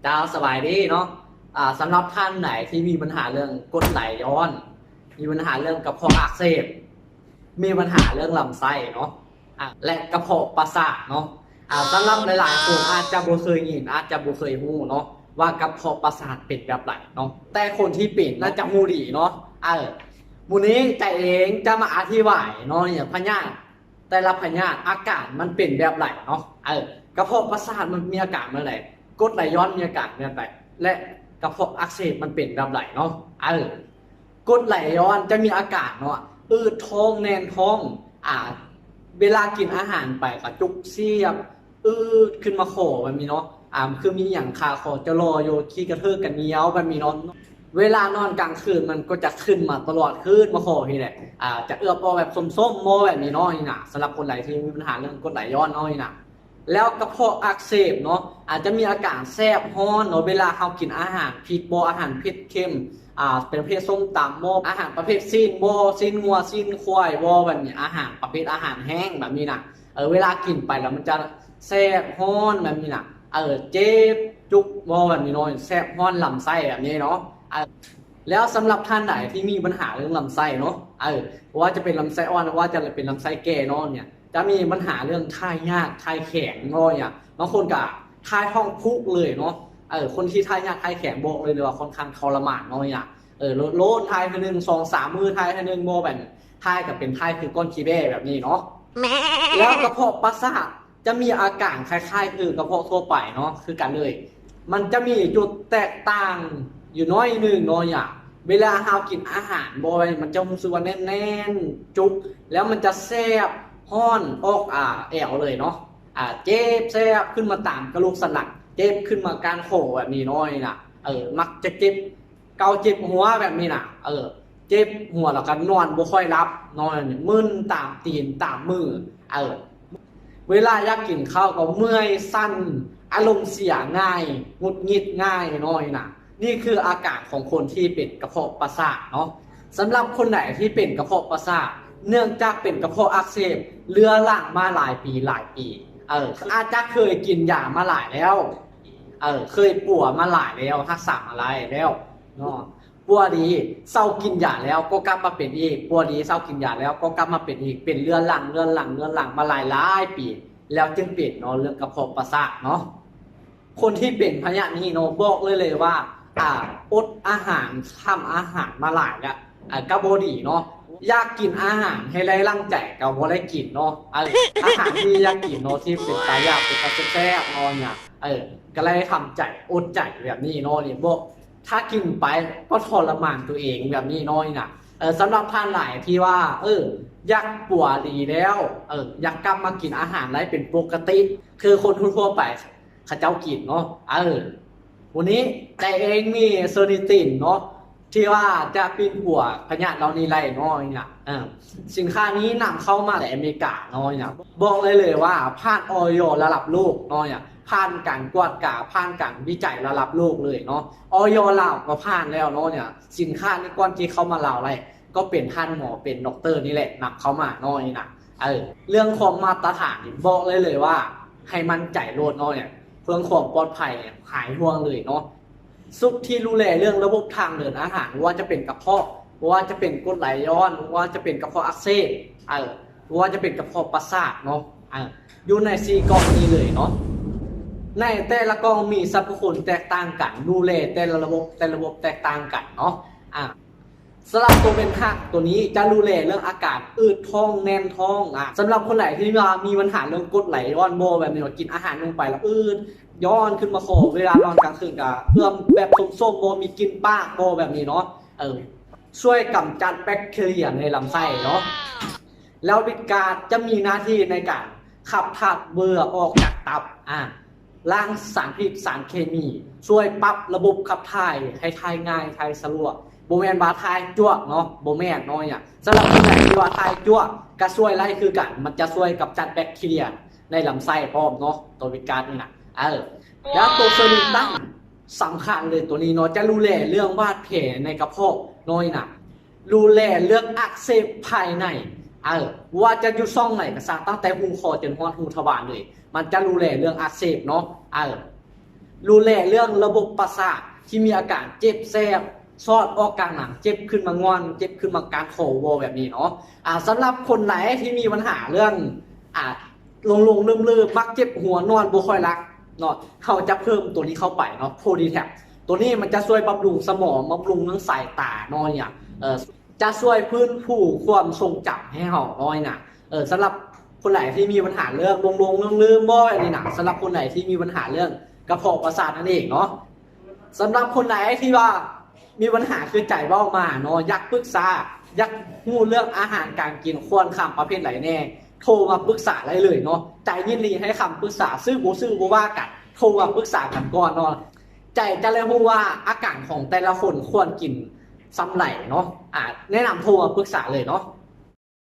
ເຈົ້າ ສະບາຍດີເນາະ. ອ່າ ສຳລັບທ່ານໃດທີ່ມີບັນຫາເລື່ອງກົດໄຫຼຍ້ອນ, ມີບັນຫາເລື່ອງກະເພາະອັກເສບ, ມີບັນຫາເລື່ອງລຳໄສ້ເນາະ ອ່າ ແລະ ກະເພາະປະສາດເນາະ. ອ່າ ສຳລັບຫຼາຍໆຄົນອາດຈະບໍ່ເຄີຍຍິນ, ອາດຈະບໍ່ເຄີຍຮູ້ເນາະ ວ່າກະເພາະປະສາດເປັນແບບໃດເນາະ, ແຕ່ຄົນທີ່ເປັນໜ້າຈະຮູ້ດີເນາະ. ເອີ ມື້ນີ້ໃຈເອງຈະມາອະທິບາຍເນາະ ພະຍາດ ແຕ່ລະພະຍາດອາການມັນເປັນແບບໃດເນາະ. ເອີ ກະເພາະປະສາດມັນມີອາການແບບໃດ, ກົດໄຫຼຍ້ອນມີອາການແບບໃດ ແລະ ກະເພາະອັກເສບມັນເປັນແບບໃດເນາະ. ເອີ ກົດໄຫຼຍ້ອນຈະມີອາການເນາະ ອືດທ້ອງ ແໜ້ນທ້ອງ ອ່າ ເວລາກິນອາຫານໄປກະຈຸກສຽບ ອືດຂຶ້ນມາຄໍແບບນີ້ເນາະ. ອ່າ ຄືມີຫຍັງຄາຄໍຈະລໍຢູ່ ຂີ້ກະເທີກະໜຽວແບບນີ້ເນາະ. ເວລານອນກາງຄືນມັນກໍຈະຂຶ້ນມາຕະຫຼອດຄືນມາຄໍນີ້ແຫຼະ. ອ່າ ຈະເອືອບອອກແບບສົ້ມໆ ບໍ່ແບບນີ້ເນາະ ນີ້ນະ. ສຳລັບຄົນໃດທີ່ມີບັນຫາເລື່ອງກົດໄຫຼຍ້ອນເນາະ ນີ້ນະ. ແລ້ວກະເພາະອັກເສບເນາະ ອາດຈະມີອາການແສບຮ້ອນເນາະ ເວລາເຮົາກິນອາຫານພິດບໍ່ ອາຫານເຜັດເຄັມ ອ່າ ເປັນປະເພດສົ້ມຕຳບໍ່ ອາຫານປະເພດຊີ້ນບໍ່ ຊີ້ນງົວ ຊີ້ນຄວາຍບໍ່ ແບບນີ້ ອາຫານປະເພດອາຫານແຫ້ງແບບນີ້ນະ. ເອີ ເວລາກິນໄປແລ້ວມັນຈະແສບຮ້ອນແບບນີ້ນະ. ເອີ ເຈັບຈຸກບໍ່ແບບນີ້ເນາະ ແສບຮ້ອນລຳໄສ້ແບບນີ້ເນາະ. ເອີ ແລ້ວສຳລັບທ່ານໃດທີ່ມີບັນຫາເລື່ອງລຳໄສ້ເນາະ ເອີ ບໍ່ວ່າຈະເປັນລຳໄສ້ອ່ອນ ຫຼືວ່າຈະເປັນລຳໄສ້ແກ່ເນາະ ເນຍ ຈະມີບັນຫາເລື່ອງຖ່າຍຍາກ ຖ່າຍແຂງເນາະ ຫຍັງ ບາງຄົນກະຖ່າຍທ້ອງຜຸເລີຍເນາະ. ເອີ ຄົນທີ່ຖ່າຍຍາກ ຖ່າຍແຂງ ບອກເລີຍວ່າຄ່ອນຂ້າງທໍລະມານເນາະ ຫຍັງ ເອີ ໂລນ ໂລນ ຖ່າຍເທື່ອໜຶ່ງ ສອງສາມມື້ຖ່າຍເທື່ອໜຶ່ງ ບໍ່ແບບ ຖ່າຍກະເປັນຖ່າຍຄືກ້ອນຂີ້ແບ້ແບບນີ້ເນາະ. ແລ້ວກະເພາະປະສາດຈະມີອາການຄ້າຍໆຄືກະເພາະທົ່ວໄປເນາະ ຄືກັນເລີຍ. ມັນຈະມີຈຸດແຕກຕ່າງຢູ່ໜ້ອຍໜຶ່ງເນາະ ຫຍັງ ເວລາເຮົາກິນອາຫານບໍ່ ມັນຈະຮູ້ສຶກວ່າແໜ້ນໆ ຈຸກ ແລ້ວມັນຈະແສບຮ້ອນອອກ ອ່າ ແອວເລີຍເນາະ. ອ່າ ເຈັບແສບຂຶ້ນມາຕາມກະດູກສັນຫຼັງ ເຈັບຂຶ້ນມາກ້ານຄໍແບບນີ້ເນາະ ນີ້ນະ. ເອີ ມັກຈະເຈັບເກົາເຈັບຫົວແບບນີ້ນະ. ເອີ ເຈັບຫົວແລ້ວກະນອນບໍ່ຄ່ອຍຫຼັບເນາະ ມຶນຕາມຕີນຕາມມື. ເອີ ເວລາຢາກກິນເຂົ້າກໍເມື່ອຍ ສັ່ນ ອາລົມເສຍງ່າຍ ຫງຸດຫງິດງ່າຍເນາະ ນີ້ນະ. ນີ້ຄືອາການຂອງຄົນທີ່ເປັນກະເພາະປະສາດເນາະ. ສຳລັບຄົນໃດທີ່ເປັນກະເພາະປະສາດ ເນື່ອງຈາກເປັນກະເພາະອັກເສບເລືອຫຼັງມາຫຼາຍປີຫຼາຍປີ ເອີ ອາດຈະເຄີຍກິນຢາມາຫຼາຍແລ້ວ ເອີ ເຄີຍປົວມາຫຼາຍແລ້ວ ຮັກສາມາຫຼາຍແລ້ວເນາະ. ປົວດີເຊົາກິນຢາແລ້ວກໍກັບມາເປັນອີກ ປົວດີເຊົາກິນຢາແລ້ວກໍກັບມາເປັນອີກ ເປັນເລືອນຫຼັງ ເລືອນຫຼັງ ເລືອນຫຼັງມາຫຼາຍໆປີ ແລ້ວຈຶ່ງເປັນເນາະ ເລື່ອງກະເພາະປະສາດເນາະ. ຄົນທີ່ເປັນພະຍາດນີ້ເນາະ ບອກເລີຍເລີຍວ່າ ອ່າ ອົດອາຫານ ຫ້າມອາຫານມາຫຼາຍແລ້ວ ອ່າ ກະບໍ່ດີເນາະ. ຢາກກິນອາຫານໃຫ້ໄດ້ດັ່ງໃຈກະບໍ່ໄດ້ກິນເນາະ ເອີ ອາຫານທີ່ຢາກກິນເນາະ ທີ່ເປັນຕາຢາກ ເປັນຕາແຊບໆເນາະ ຫຍັງ ເອີ ກະໄດ້ທຳໃຈ ອົດໃຈແບບນີ້ເນາະ ນີ້ ບໍ່ ຖ້າກິນໄປກໍທໍລະມານຕົວເອງແບບນີ້ເນາະ ນີ້ນະ. ເອີ ສຳລັບທ່ານໃດທີ່ວ່າ ເອີ ຢາກປົວດີແລ້ວ ເອີ ຢາກກັບມາກິນອາຫານໄດ້ເປັນປົກກະຕິ ຄືຄົນທົ່ວໆໄປເຂົາເຈົ້າກິນເນາະ ເອີ ມື້ນີ້ໃຈເອງມີເຊີນິຕິນເນາະ ທີ່ວ່າຈະປິ່ນປົວພະຍາດເຫຼົ່ານີ້ໄດ້ເນາະ ນີ້ນະ. ເອີ ສິນຄ້ານີ້ນຳເຂົ້າມາແຕ່ອາເມລິກາເນາະ ນີ້ນະ. ບອກໄດ້ເລີຍວ່າຜ່ານ ອອຍ ລະດັບໂລກເນາະ ນີ້ນະ ຜ່ານການກວດກາ ຜ່ານການວິໄຈລະດັບໂລກເລີຍເນາະ. ອອຍ ລາວກໍຜ່ານແລ້ວເນາະ ນີ້ນະ. ສິນຄ້ານີ້ກ່ອນທີ່ເຂົ້າມາລາວໄດ້ ກໍເປັນທ່ານໝໍ ເປັນດັອກເຕີນີ້ແຫຼະ ນຳເຂົ້າມາເນາະ ນີ້ນະ. ເອີ ເລື່ອງຄວາມມາດຕະຖານນີ້ບອກໄດ້ເລີຍວ່າໃຫ້ໝັ້ນໃຈໂລດເນາະ ເພື່ອຄວາມປອດໄພ ຫາຍຫ່ວງເລີຍເນາະ. ຊຸດທີ່ດູແລເລື່ອງລະບົບທາງເດີນອາຫານ ບໍ່ວ່າຈະເປັນກະເພາະ ບໍ່ວ່າຈະເປັນກົດໄຫຼຍ້ອນ ບໍ່ວ່າຈະເປັນກະເພາະອັກເສບ ເອີ ບໍ່ວ່າຈະເປັນກະເພາະປະສາດເນາະ ເອີ ຢູ່ໃນສີ່ກ່ອງນີ້ເລີຍເນາະ. ໃນແຕ່ລະກ່ອງມີສັບພະຄຸນແຕກຕ່າງກັນ ດູແລແຕ່ລະລະບົບ ແຕ່ລະລະບົບແຕກຕ່າງກັນເນາະ. ອາ ສຳລັບໂຕເວັນຮັກໂຕນີ້ຈະດູແລເລື່ອງອາການອືດທ້ອງແໜ້ນທ້ອງ. ອາ ສຳລັບຄົນໃດທີ່ວ່າມີບັນຫາເລື່ອງກົດໄຫຼຍ້ອນບໍ່ ແບບນີ້ເນາະ ກິນອາຫານລົງໄປແລ້ວອືດຍ້ອນຂຶ້ນມາຄໍ ເວລານອນກາງຄືນກະເອື້ອມແບບສົ້ມໆ ບໍ່ມີກິ່ນປາກບໍ່ ແບບນີ້ເນາະ ເອີ ຊ່ວຍກຳຈັດແບັກທີເຣຍໃນລຳໄສ້ເນາະ. ແລ້ວວິດກາດຈະມີໜ້າທີ່ໃນການຂັບທາດເບື່ອອອກຈາກຕັບ ອາ ລ້າງສານພິດສານເຄມີ ຊ່ວຍປັບລະບົບຂັບຖ່າຍໃຫ້ຖ່າຍງ່າຍ ຖ່າຍສະດວກ ບໍ່ແມ່ນວ່າຖ່າຍຈວກເນາະ ບໍ່ແມ່ນເນາະ. ຫຍັງ ສຳລັບຜູ້ໃດທີ່ວ່າຖ່າຍຈວກກະຊ່ວຍໄດ້ຄືກັນ ມັນຈະຊ່ວຍກຳຈັດແບັກທີເຣຍໃນລຳໄສ້ພ້ອມເນາະ ໂຕວິດກາດນີ້ນະ. ເອີ ແລ້ວໂຕເຊີຣິຕັນ ສຳຄັນເລີຍໂຕນີ້ເນາະ ຈະດູແລເລື່ອງບາດແຜໃນກະເພາະເນາະ ນີ້ນະ ດູແລເລື່ອງອັກເສບພາຍໃນ ເອີ ບໍ່ວ່າຈະຢູ່ຊ່ອງໃດກະຊ່າງ ຕັ້ງແຕ່ຮູຄໍຈົນຮອດຮູທະວານເລີຍ ມັນຈະດູແລເລື່ອງອັກເສບເນາະ. ເອີ ດູແລເລື່ອງລະບົບປະສາດທີ່ມີອາການເຈັບແສບ, ຊອດອອກກາງໜັງ, ເຈັບຂຶ້ນມາງ່ອນ, ເຈັບຂຶ້ນມາການຄໍເວົ້າແບບນີ້ເນາະ. ອາ ສຳລັບຄົນໃດທີ່ມີບັນຫາເລື່ອງ ອາ ຫຼົງໆເລີມໆ, ມັກເຈັບຫົວ, ນອນບໍ່ຄ່ອຍຫຼັບເນາະ, ເຮົາຈະເພີ່ມໂຕນີ້ເຂົ້າໄປເນາະ, ໂພດີແທັບ. ໂຕນີ້ມັນຈະຊ່ວຍບຳລຸງສະໝອງ, ບຳລຸງເລື່ອງສາຍຕາເນາະ, ເອີ ຈະຊ່ວຍຟື້ນຟູຄວາມຊົງຈຳໃຫ້ເຮົາເນາະ. ເອີ ສຳລັບຄົນໃດທີ່ມີບັນຫາເລື່ອງຫຼົງໆເລີມໆ ບໍ່ ອັນນີ້ນະ, ສຳລັບຄົນໃດທີ່ມີບັນຫາເລື່ອງກະເພາະປະສາດນັ້ນເອງເນາະ. ສຳລັບຄົນໃດທີ່ວ່າມີບັນຫາຄືໃຈເວົ້າມາເນາະ, ຢາກປຶກສາ, ຢາກຮູ້ເລື່ອງອາຫານການກິນ ຄວນຄຳປະເພດໃດແດ່, ໂທມາປຶກສາໄດ້ເລີຍເນາະ. ໃຈຍິນດີໃຫ້ຄຳປຶກສາ, ຊື້ບໍ່ຊື້ບໍ່ວ່າກັນ, ໂທມາປຶກສາກັນກ່ອນເນາະ. ໃຈຈະໄດ້ຮູ້ວ່າອາການຂອງແຕ່ລະຄົນຄວນກິນສ່ຳໃດເນາະ. ອາ ແນະນຳໂທມາປຶກສາເລີຍເນາະ.